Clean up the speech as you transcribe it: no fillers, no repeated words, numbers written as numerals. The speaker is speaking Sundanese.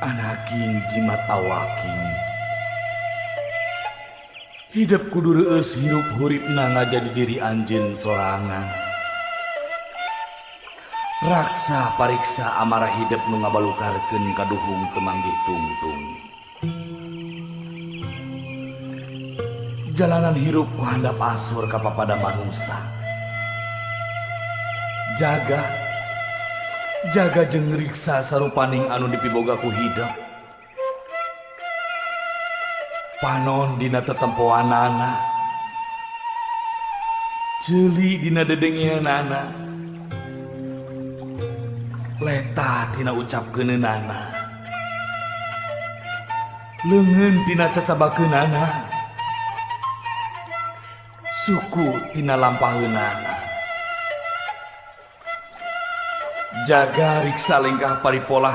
Anaking jimat awaking. Hidep kudu reueus hirup huripna ngajadi diri anjeun sorangan. Raksa pariksa amarah hidep nu ngabalukarkeun kaduhung teu manggih tungtung. Jalanan hirup ku handap asur ka papada manusa. Jaga, jaga jeung riksa sarupaning anu dipiboga ku hidep. Panon dina tetempoanana, ceuli dina dedengeanana, letah tina ucapkeunana, leungeun tina cacabakeunana, suku tina lampaheunana. Jaga riksa lengkah paripolah.